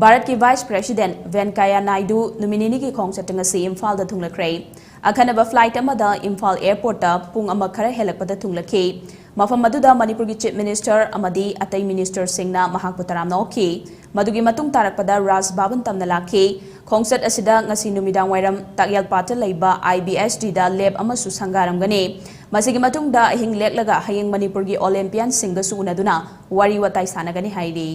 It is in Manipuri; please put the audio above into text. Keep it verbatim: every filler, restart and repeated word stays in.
ꯚꯥꯔꯠꯀꯤ Vice President ꯚꯦꯟꯀꯌꯥ ꯅꯥꯏꯗꯨ ꯅꯨꯃꯤꯠ ꯅꯤꯅꯤꯒꯤ ꯈꯣꯡꯆꯠꯇ ꯉꯁꯤ ꯏꯝꯐꯥꯜꯗ ꯊꯨꯡꯂꯈ꯭ꯔꯦ꯫ ꯑꯈꯟꯅꯕ flight ꯑꯃꯗ ꯏꯝꯐꯥꯜ airportꯇ ꯄꯨꯡ ꯑꯃ ꯈꯔ ꯍꯦꯜꯂꯛꯄꯗ ꯊꯨꯡꯂꯈꯤ꯫ ꯃꯐꯝ ꯑꯗꯨꯗ ꯃꯅꯤꯄꯨꯔꯒꯤ Chief Minister ꯑꯃꯗꯤ ꯑꯇꯩ ministerꯁꯤꯡꯅ ꯃꯍꯥꯛꯄꯨ ꯇꯔꯥꯝꯅ ꯑꯣꯛꯈꯤ꯫ ꯃꯗꯨꯒꯤ ꯃꯇꯨꯡ ꯇꯥꯔꯛꯄꯗ ꯔꯥꯖ ꯚꯕꯟ ꯇꯝꯅ ꯂꯥꯛꯈꯤ꯫ ꯈꯣꯡꯆꯠ ꯑꯁꯤꯗ ꯉꯁꯤ ꯅꯨꯃꯤꯗꯥꯡ ꯋꯥꯏꯔꯝ ꯇꯥꯛꯌꯦꯜꯄꯥꯠꯇ ꯂꯩꯕ IBSDꯗ ꯂꯦꯞ ꯑꯃꯁꯨ ꯁꯪꯒꯥꯔꯝꯒꯅꯤ꯫ ꯃꯁꯤꯒꯤ ꯃꯇꯨꯡꯗ ꯑꯍꯤꯡ ꯂꯦꯛꯂꯒ ꯍꯌꯦꯡ ꯃꯅꯤꯄꯨꯔꯒꯤ Olympianꯁꯤꯡꯒꯁꯨ ꯎꯅꯗꯨꯅ ꯋꯥꯔꯤ ꯋꯥꯇꯥꯏ ꯁꯥꯟꯅꯒꯅꯤ ꯍꯥꯏꯔꯤ꯫